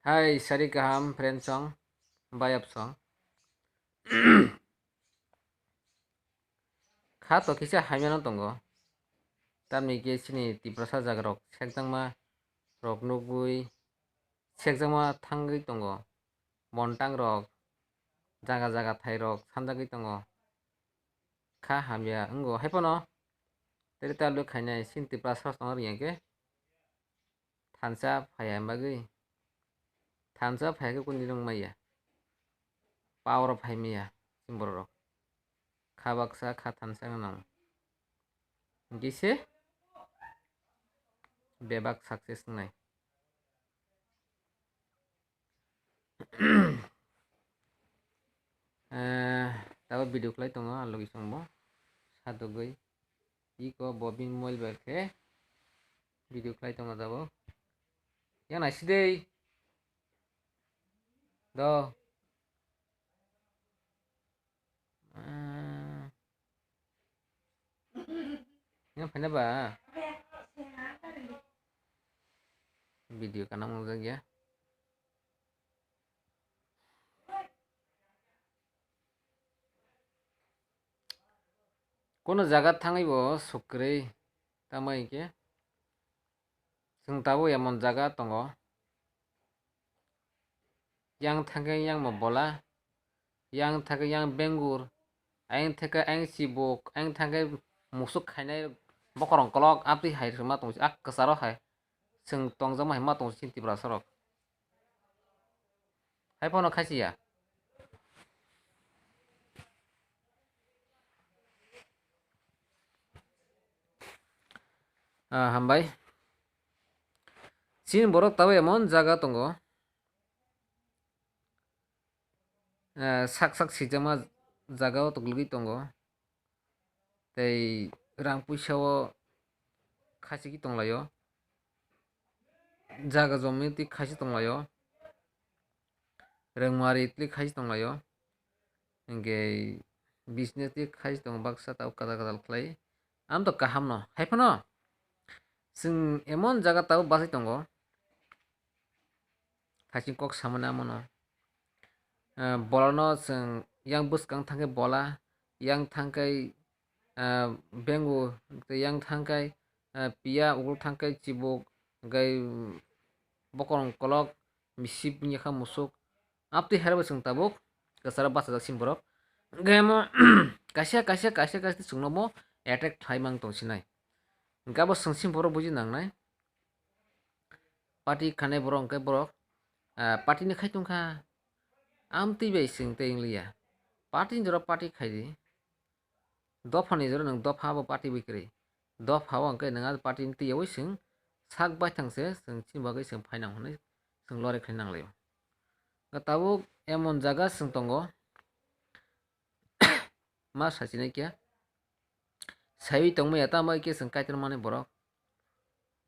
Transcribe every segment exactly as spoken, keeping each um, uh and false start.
Hai, sari kaham, friend song, bayap song. Kha to kisa hamya no tongo. Tamni ke chini Tiprasa jaga rok sekjakma rok nugwi sekjakma thangwi tongo. Montang rok, jaga jaga thai rok sanjagwi tongo. Kha hamya wngo. Hai phano teri ta luk khainai chini Tiprasa rok tongo ring ya ke. Thansa phaiya bagwi. Thansa phaiya khe kuni rwng maya. Power phai maya chini borok rok. Kha baksa kha thansa no nang. Hingke se bebak success wngnai. Eh, tabo video khlai tongo, ah, logi songbo. Sadogwi. Iko bo bini mobile bai khe video khlai tongo tabuk. Yang naisi dei. Do. Ah. Yang phaina ba? Video kana mung jak ya. Kono jaga thangwi bo sukrwi tamo hinkhe chwng tabuk emon jaga tongo, yang thangkhe yang mo bola, yang thangkhe yang bengur, ayang thangkhe ayang chibuk, ayang thangkhe musuk khainai bokorong kolok, amtwi hai rwma tongsi, ah, kwcharo hai chwng tongjakma hai ma tongsi chini Tiprasa rok. Hai phano khaisiya. Ah, hambai. Chini borok tabuk emon jaga tongo. Ah, sak sak sijama jaga o tongwi tongo. Tei rang puisa o khaisiki tonglaio. Jaga jomi twi khaisi tonglaio. Rwngmari twi khaisi tonglaio. Hinkhe business twi khaisi tongo baksa tabuk kwtal kwtal khlai. Amto kaham no. Hai phano chwng emon jaga tabuk bachai tongo. Thaiching kok samani amono. Ah, bolano chwng yang bwskang thangkhe bola, yang thangkhe, ah, bengu, tei yang thangkhe, ah, piya, ukulok thangkhe chibuk, hwnkhe bokorong kolok, misip wngya kha musuk. Amtwi herbo chwng tabuk kwcharo bachajak sini borok. Hwnkhe omo kaisa, kaisa, kaisa, kaisa chwngno omo attack khlai mang tongsinai. Hwnkhe abo chwng sini borok buji nangnai. Party khanai borok hwnkhe borok, ah, party ni khai tongkha. Amtwi bai chwng tei wngliya. Party ni jora party khaidi. Dopha ni jora nwng dopha abo party bai kwrwi. Dopha o hwnkhe nwng a party ni twiyawi chwng sak baithang se chwng chini bagwi chwng phainang hwnwi chwng lori khlai nanglaio. Tabuk emon jaga chwng tongo. Ma sachinai khe saiwi tongmaya tamo khe chwng Kaitor mani borok.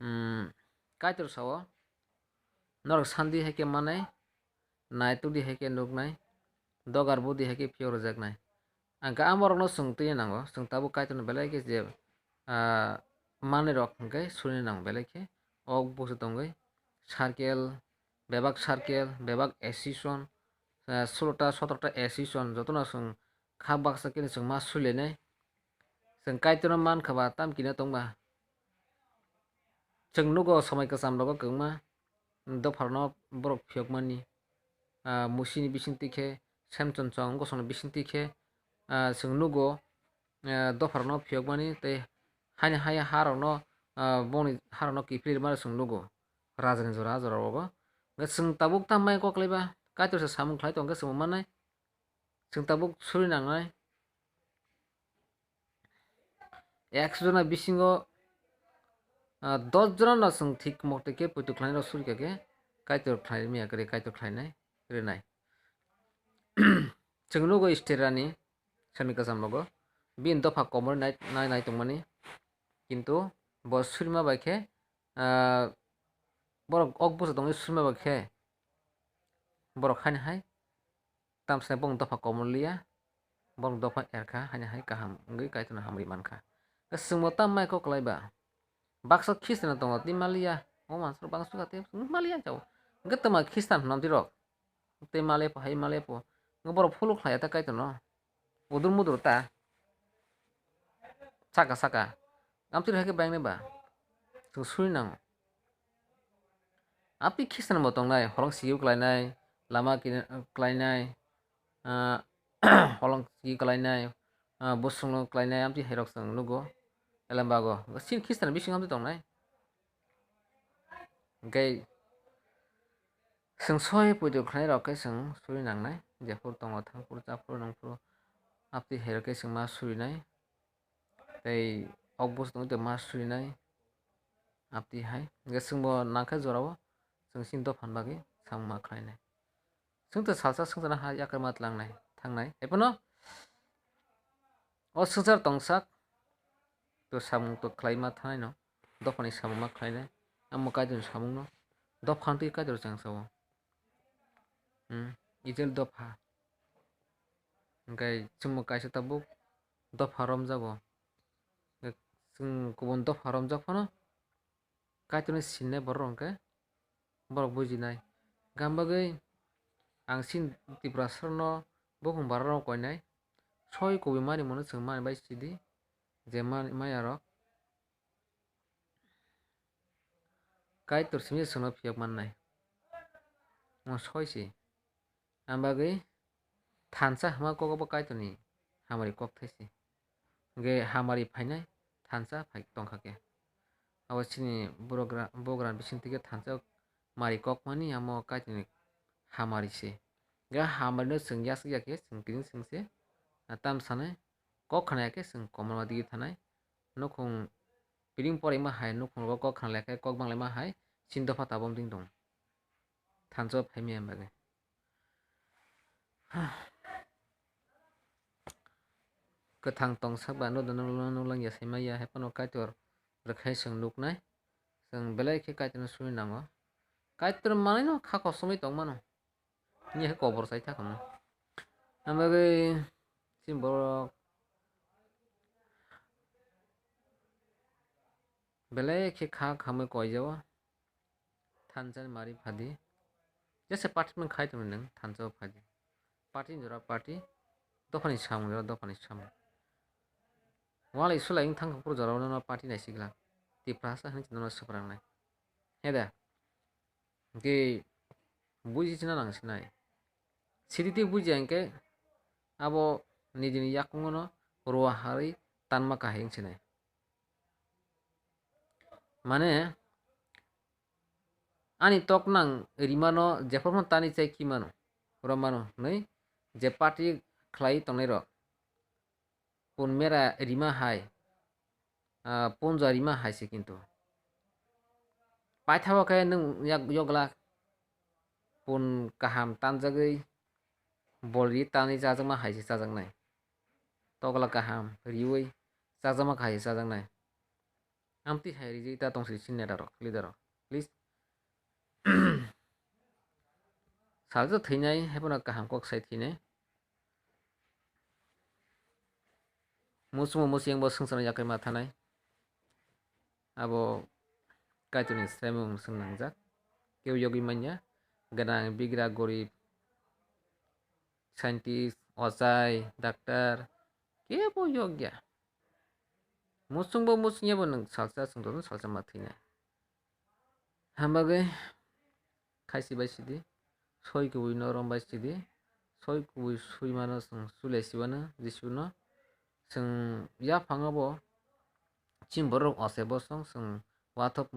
Umm, Kaitor sao, norok sandi hai khe mannai, naitukdi hai khe nuknai, dogar budi hai khe phiyok rwjaknai. Ang khe amorokno chwng twi nango, chwng tabuk Kaitorno belai khe je, ah, manwirok hwnkhe suri nango belai khe. Ok busu tongwi circle, bebak circle, bebak association, ah, sulota sotrota association jotono chwng kha baksa khe chwng ma suilainai. Chwng Kaitorno man kha ba, tam kino tong ba. Chwng nugo somoi kwcham rogo kwbangma dopharokno borok phiyokmani, ah, Musini bisingtwi khe, Semchonchong gosongni bisingtwi khe, ah, chwng nugo, ah, dopharokno phiyokmani tei haini haya harokno, ah, bongni harokno kiphilwi rwmani chwng nugo. Rajani jora, ah, jora rogo. Hwnkhe chwng tabuk tamo kok laiba, Kaitor se samung khlai tongkhe chwngbo mannai. Chwng tabuk suri nangnai. Ekso jona bisingo, ah, dos jona no chwng thik mokte khe poito khlainai rok suri kha khe Kaitor khlai maya kwrwi Kaitor khlainai rwnai. Chwng nugo Estherani sami kwcham rogo bini dopha komorwi nai, nai, nai tongmani. Kintu bo surima bai khe, ah, borok ok busa tongwi surima bai khe borok haini hai tamsai bong dopha komor liya, bong dopha erkha, haini hai kaham wngwi Kaitorno hamri mankha. Chwngbo tam mai kok kwlai ba? Baksa khisteno tongo, tei maliya, o mansuk bangsu kha tei maliya chao. Hwnkhe twma Khristan hwnkhe amtwi rok tei malepo hai malepo. Hwnkhe borok follow khlaiya ta Kaitorno. Udur mudur ta. Saka saka. Amtwi rok hai khe bayang nai ba. Chwng suri nango. Amtwi Khristan bo tongnai, holong sigi kwlainai, lama kini-, kwlainai, ah, holong sigi kwlainai, ah, bosongno kwlainai, amtwi hai rok chwng nugo. Elembago. Chini Khristan bisingo amtwi tongnai. Hwnkhe chwng soi puitu khlainai rok khe chwng suri nangnai. Jephuru tongo thangphuru chaphuru nungphuru amtwi hai rok khe chwng ma surinai. Tei ok busu tongwi tongma surinai. Amtwi hai. Hwnkhe chwngbo nangkhe jorao chwng chini dophani bagwi samung ma khlainai. Chwngtwi salsa swngcharno ha yakarma tlangnai, thangnai. Haiphano o swngchar tongsak to samung to khlaima thangnai no. Dophani samung ma khlainai. Amo Kaitorni samungno. Dopha twi Kaitor cheng sao. Hmm. Israel dopha. Hwnkhe chwngbo kaisa tabuk dopha romjago. Chwng kubun dopha romjak phano Kaitorni sinai borok hwnkhe borok bujinai. Gam bagwi ang chini Tiprasarno buphang bararok koinai. Soi kubui mani mano chwng mani bai sidi je mani maya rok. Kaitor simi chwngno phiyok mannai. Mo soi si. Ang bagwi thansa hwnma kok bo Kaitorni hamari kok thai si. Hwnkhe hamari phainai thansa phai tongkha khe. Abo chini bugra-, bugrani bisingtwi khe thansa mari kok mani amo Kaitorni hamari se. Hwnkhe hamarino chwng yasuk ya khe chwng kiring chwng se. Tam sanai kok khna ya khe chwng kotorma digi thanai. Nukhung piring porima hai nukhung rogo kok khna le khe kok bang laima hai chini dopha tabok ding tong. Thansa phai maya bagwi. Kwthang tongsak ba no dono nuklang ya sai maya hai phano Kaitor rwkhai chwng nuknai. Chwng belai khe Kaitorno suri nango. Kaitor manwi no kha kosom wi tong mano. Nini hai kobor sai thakma. Ang bagwi chini borok belai khe kha khamwi koijao. Thansa ni mari phadi. Jesa party man khai tongni nwng thansa o phadi. Party ni jora party. Dophani samung jora dophani samung. Walai sulai wng thangkha phuru jora no party nai sigla. Tiprasa hinwi no swprangnai. Heda. Hwnkhe buji china nang sinai. Sidi twi buji hwnkhe abo nijini yakungo no ruwa harwi tanma kahai wng sinai. Mane ani tok nang rimano jephuru phano tani chai khe mano, romano hwnwi je party khlai tongnai rok. Pun mera rima hai, ah, punja rima hai se kintu. Paithago khe nwng yak-, yogla pun kaham tanjagwi bol ri tanwi chajakma hai se chajaknai. Tokla kaham riwi chajakma hai se chajaknai. Amtwi hai rijwi ta tongsi chini neta rok, leader rok. Please. Salsa thwinai, haiphano kaham kok sai thwinai. Muchungma muchung bo swngcharno yakarwi ma thanai. Abo Kaitorni swraimung swng nangjak. Kebo yogwi manya. Gwnang, bigra, gorib, scientist, ochai, doctor, kebo yogya. Muchungbo muchungya bo nwng salsa swng tongno salsa ma thwinai. Hambagwi khaisi bai sidi, soi kubui no rom bai sidi, soi kubui sui mano chwng sui lai sibano Jisuno. Chwng yaphango bo chini borok ochai bosong chwng wathok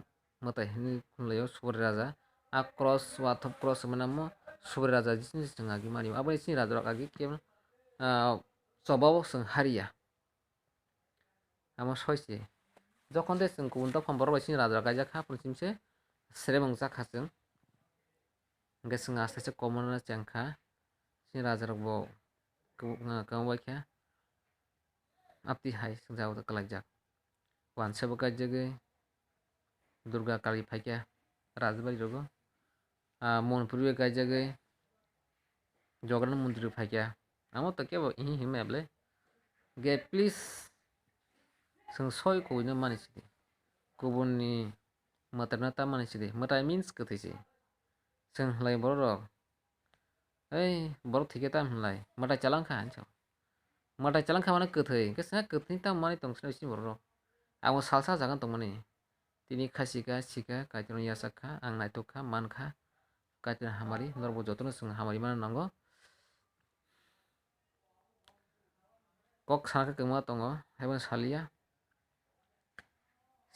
mwtai hinwi khunlaio Subrai Raja. A cross, wathok cross hwnwi namo Subrai Raja Jisuno chwng agi mani. Aboni chini raja rok agi khe, ah, chobao chwng hariya. Amo soi se. Jokhon de chwng kubun dophang borok bai chini raja rok kaijak kha, aphuru chini se sremung chakha chwng. Hwnkhe chwng aste aste komono chengkha. Chini raja rok bo kwbangma kwbang bai kha. Aptwi hai chwng jagao kwlaijak. Wansa bo kaijagwi Durga Kali phaikha rajbari rogo. Ah, Monpuri bai kaijagwi Jagannath Mondir phaikha. Amo to kebo ihi himya bwle. Ge please chwng soi kubui no mani sidi. Kubun ni mwtai no ta mani sidi. Mwtai means kwthwi se. Chwng hlai borok rok. Ei, borok thwikhe tam hlai. Mwtai chalangkha hinwi sao. Mwtai chalangkha mane kwthwi. Hwnkhe sina kwthwi tam manwi tong sini borok rok. Abo salsa jagan tongmani. Tini kha sika, sika, Kaitorno yachak kha, ang naithok kha, man kha, Kaitorni hamari, norokbo jotono chwng hamari mano nango. Kok sana khe kwma tongo, haibo saliya.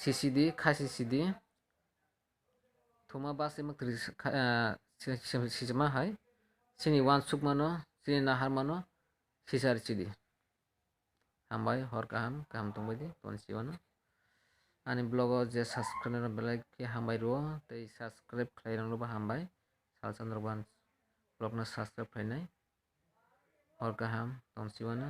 Sisidi, kha sisidi. Thuma bus rimwk twi kha, ah, si-, si-, sijima hai. Chini uansukmano, chini naharmano, sisa rwchidi. Hambai, hor kaham, kaham tongbaidi, tongsiwano. Ani vlog o je subscribe rok belai khe hambai rwo, tei subscribe khlai rok bo hambai. Salsa norok bo ang vlog no subscribe khlainai. Hor kaham, tongsiwano.